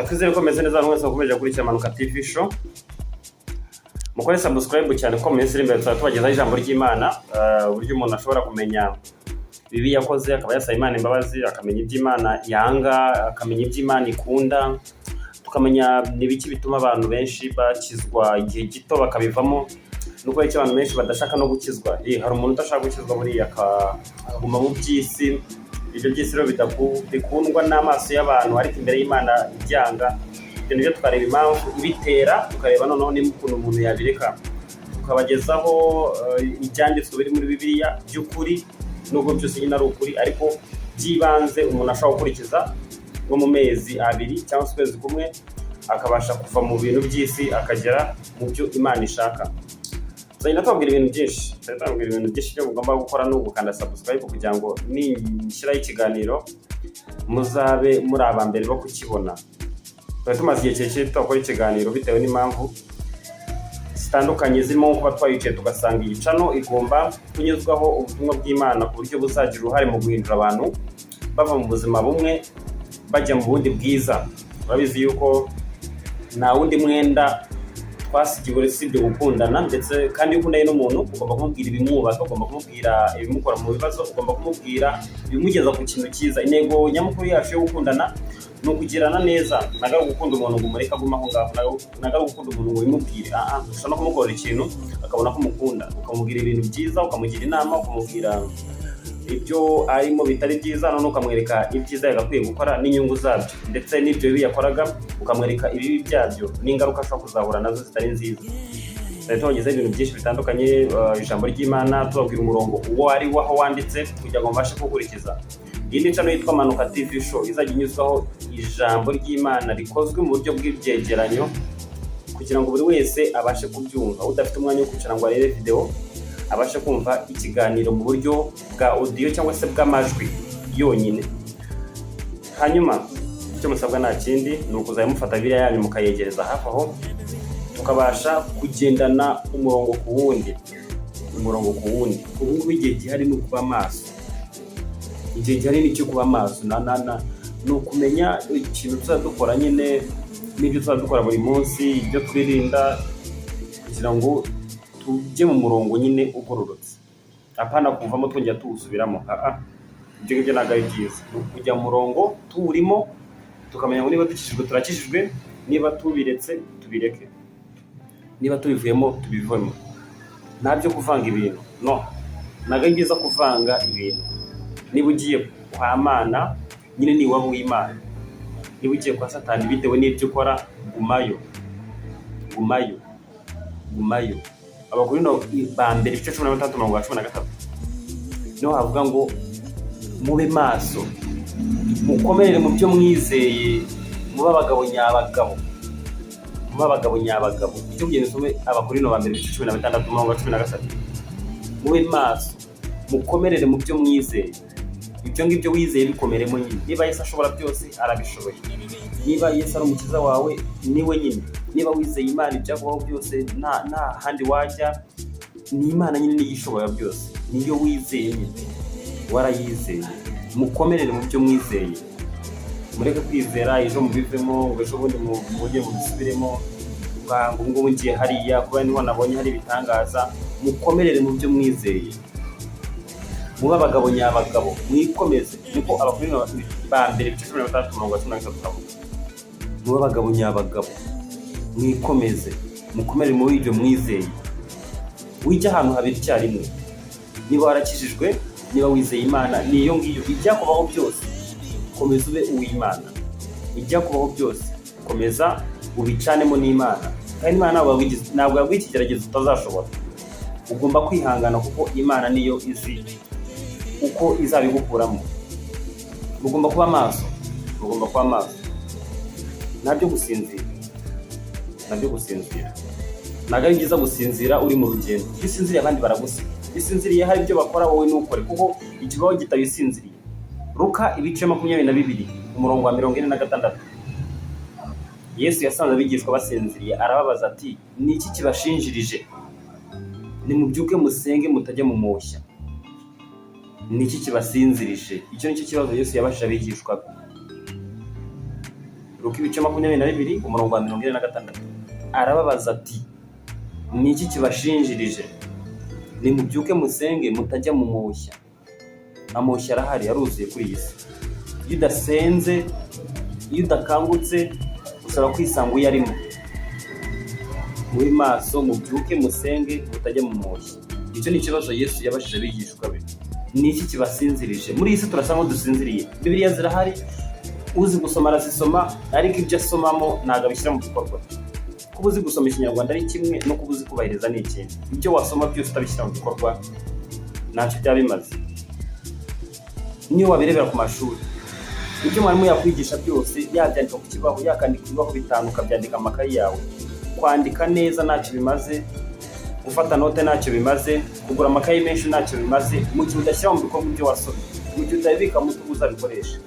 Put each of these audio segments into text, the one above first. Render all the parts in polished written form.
Twizere ko meze neza abantu mwese mukomeje gukurikira Manuka TV Show. Mukore subscribe cyane ko mu minsi iri imbere tuzaba tubagezaho ijambo ry'Imana, uburyo umuntu ashobora kumenya ibibi yakoze akaba yasaba Imana imbabazi, akamenya ibyo Imana yanga, akamenya ibyo Imana ikunda, tukamenya n'ibiki bituma abantu benshi bakizwa igihe gito bakabivamo, nuko icyo abantu benshi badashaka no gukizwa. Hari umuntu udashaka gukizwa buriya akaguma mu by'isi. Ibyo by'isi rero bikundwa n'amaso y'abantu, ariko imbere y'Imana ibyanga. Ibyo nibyo tukareba impamvu ibitera, tukareba noneho niba ukuntu umuntu yabireka, tukabagezaho ibyanditswe biri muri Bibiliya by'ukuri, nubwo byose nyine ari ukuri, ariko by'ibanze umuntu ashobora gukurikiza nko mu mezi 2 cyangwa se ukwezi kumwe, akabasha kuva mu bintu by'isi akagera mu byo Imana ishaka. Tuzagenda tubabwira ibintu byinshi, tuzagenda tubabwira ibintu byinshi. Ibyo mugomba gukora ni ugukanda subscribe kugira ngo nishyiraho ikiganiro muzabe muri aba mbere bo kukibona. Twari tumaze igihe kirekire tudakora ikiganiro bitewe n'impamvu zitandukanye, zirimo kuba twayicaye tugasanga iyi channel igomba kunyuzwaho ubutumwa bw'Imana ku buryo buzagira uruhare mu guhindura abantu bava mu buzima bumwe bajya mu bundi bwiza. Urabizi yuko nta wundi mwenda twasigiwe usibye gukundana, ndetse kandi iyo ukundanye n'umuntu ugomba kumubwira ibimwubaka, ugomba kumubwira ibimukora mu bibazo, ugomba kumubwira ibimugeza ku kintu cyiza. Intego nyamukuru yacu yo gukundana ni ukugirana neza. Ntabwo ari ugukunda umuntu ngo umureke agume aho ngaho, ntabwo ari ugukunda umuntu ngo ubimubwire. Aha ushobora no kumukorera ikintu akabona ko umukunda, ukamubwira ibintu byiza, ukamugira inama, ukamubwira ibyo arimo bitari byiza, noneho ukamwereka ibyiza yagakwiye gukora n'inyungu zabyo, ndetse n'ibyo bibi yakoraga ukamwereka ibibi byabyo n'ingaruka ashobora kuzahura nazo zitari nziza. Twari tubagezaho ibintu byinshi bitandukanye, ijambo ry'Imana, tubabwira umurongo uwo ari wo aho wanditse kugira ngo mubashe kuwukurikiza. Iyi ni channel yitwa Manuka TV Show, izajya inyuzwaho ijambo ry'Imana rikozwe mu buryo bw'ibyegeranyo kugira ngo buri wese abashe kubyumva. Udafite umwanya wo kwicara ngo arebe video, abashe kumva ikiganiro mu buryo bwa audio cyangwa se bw'amajwi yonyine. Hanyuma icyo musabwa nta kindi, ni ukuzajya mufata Bibiliya yanyu mukayegereza hafi aho, tukabasha kugendana umurongo ku wundi, umurongo ku wundi. Ubu ngubu igihe gihari ni ukuba maso, igihe gihari ni icyo kuba maso na ni ukumenya ikintu tuzajya dukora nyine n'ibyo tuzajya dukora buri munsi, ibyo twirinda kugira ngo tujye mu murongo nyine ugororotse, apana kuvamo twongera tuwusubiramo. Aa, ibyo ngibyo ntabwo ari byiza. Ni ukujya mu murongo tuwurimo, tukamenya ngo niba dukijijwe turakijijwe, niba tubiretse tubireke, niba tubivuyemo tubivemo. Nta byo kuvanga ibintu, no ntabwo ari byiza kuvanga ibintu. Niba ugiye kwa Mana nyine ni iwabo w'Imana, niba ugiye kwa Satani bitewe n'ibyo ukora, gumayo, gumayo, gumayo. Abakorinto ba mbere ibice 16 umurongo wa 13 niho havuga ngo mube maso, mukomerere mu byo mwizeye, mube abagabo nyabagabo, mube abagabo nyabagabo. Icyo kugenda usome Abakorinto ba mbere ibice 16 umurongo wa 13. Mube maso, mukomerere mu byo mwizeye. Ibyo ngibyo wizeye bikomeremo nyine. Niba Yesu ashobora byose, arabishoboye. Niba Yesu ari umukiza wawe, niwe nyine. Niba wizeye Imana, ibyakubaho byose nta handi wajya, ni Imana nyine niyo ishobora byose, niyo wizeye nyine, warayizeye. Mukomerere mu byo mwizeye, mureke kwizera ejo mubivemo, ngo ejo bundi mujye mubisubiremo, ngo ubu ngubu ngiye hariya kuba niho nabonye hari ibitangaza. Mukomerere mu byo mwizeye, mube abagabo nyabagabo, mwikomeze. Niko Abakorinto ba mbere ibice 16 umurongo wa 13 havuga: mube abagabo nyabagabo, mwikomeze, mukomere muri ibyo mwizeye. Wijya ahantu habiri icyarimwe. Niba warakijijwe, niba wizeye Imana, ni iyo ngiyo. Ibyakubaho byose, komeza ube uw'Imana. Ibyakubaho byose, komeza ubicanemo n'Imana. Kandi Imana ntabwo yaguha ikigeragezo utazashobora. Ugomba kwihangana kuko Imana niyo izi uko izabigukuramo. Ugomba kuba maso, ugomba kuba maso. Ntabyo gusinzira, ntabyo gusinzira. Ntabwo ari byiza gusinzira uri mu rugendo. Iyo usinziriye abandi baragusiga. Iyo usinziriye hari ibyo bakora wowe ntukore, kuko ikibaho gitabisinziriye. Luka ibice 22 umurongo wa 46, Yesu yasanze abigishwa basinziriye, arababaza ati: "Ni iki kibashinjirije? Nimubyuke musenge mutajya mu moshya." Ni iki kibasinzirije? Icyo ni cyo kibazo Yesu yabajije abigishwa be. Luka ibice 22, umurongo wa 46. Arababaza ati: "Ni iki kibashinjirije? Nimubyuke musenge, mutajya mu moshya." Amoshya arahari, aruzuye kuri iyi si. Iyo udasenze, iyo udakangutse, ushobora kwisanga uyarimo. Mube maso, mubyuke musenge, mutajya mu moshya. Icyo ni ikibazo Yesu yabajije abigishwa be: "Ni iki kibasinzirije?" Muri iyi si turasa nkaho dusinziriye. Bibiliya zirahari, uzi gusoma arazisoma, ariko ibyo asomamo ntabwo abishyira mu bikorwa. Kuba uzi gusoma Ikinyarwanda ari kimwe, no kuba uzi kubahiriza ni ikindi. Ibyo wasoma byose utabishyira mu bikorwa ntacyo byaba bimaze. Niyo wabirebera ku mashuri, ibyo mwarimu yakwigisha byose, yabyandika ku kibaho, yakandika ibibaho bitanu, ukabyandika mu makayi yawe, kwandika neza ntacyo bimaze, gufata note ntacyo bimaze, kugura amakayi menshi ntacyo bimaze, mu gihe udashyira mu bikorwa ibyo wasomye, mu gihe utabibika mu mutwe uzabikoresha.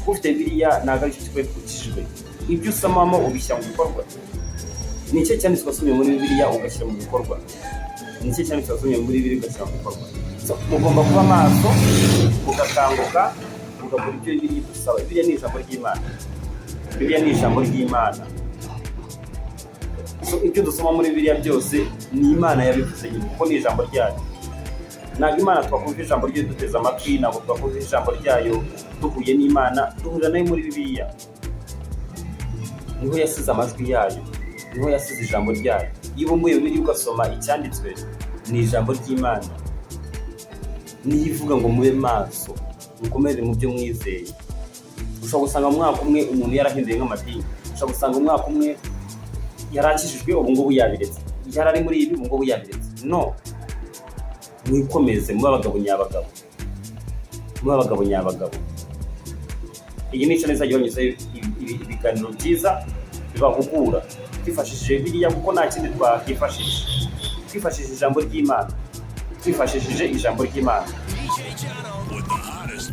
Kuba ufite Bibiliya ntabwo aricyo kikwereka ukijijwe. Ibyo usomamo ubishyira mu bikorwa. Ni icyo cyanditswe wasomye muri Bibiliya ugashyira mu bikorwa? Ni icyo cyanditswe wasomye muri Bibiliya ugashyira mu bikorwa? So, mugomba kuba maso, mugakanguka, mugakora ibyo Bibiliya idusaba. Bibiliya ni ijambo ry'Imana. Bibiliya ni ijambo ry'Imana. So, ibyo dusoma muri Bibiliya byose ni Imana yabivuze nyine, kuko ni ijambo ryayo. Ntabwo Imana twakumva ijambo ryayo duteze amatwi, ntabwo twakumva ijambo ryayo duhuye n'Imana. Duhurira nayo muri Bibiliya, niho yasize amajwi yayo, niho yasize ijambo ryayo. Iyo ubumbuye Bibiliya ugasoma icyanditswe, ni ijambo ry'Imana. Niyo ivuga ngo mube maso, mukomere mu byo mwizeye. Ushobora gusanga mu mwaka umwe umuntu yarahinduye nk'amadini. Ushobora gusanga umwaka umwe yarakijijwe, ubu ngubu yabiretse, yari ari muri ibi, ubu ngubu yabiretse. No mwikomeze, mube abagabo nyabagabo, mube abagabo nyabagabo. Iyi ni channel izajya ibanyuzaho ibiganiro byiza bibahugura, twifashishije Bibiliya, kuko nta kindi twakwifashisha. Twifashishije ijambo ry'Imana, twifashishije ijambo ry'Imana. With the hottest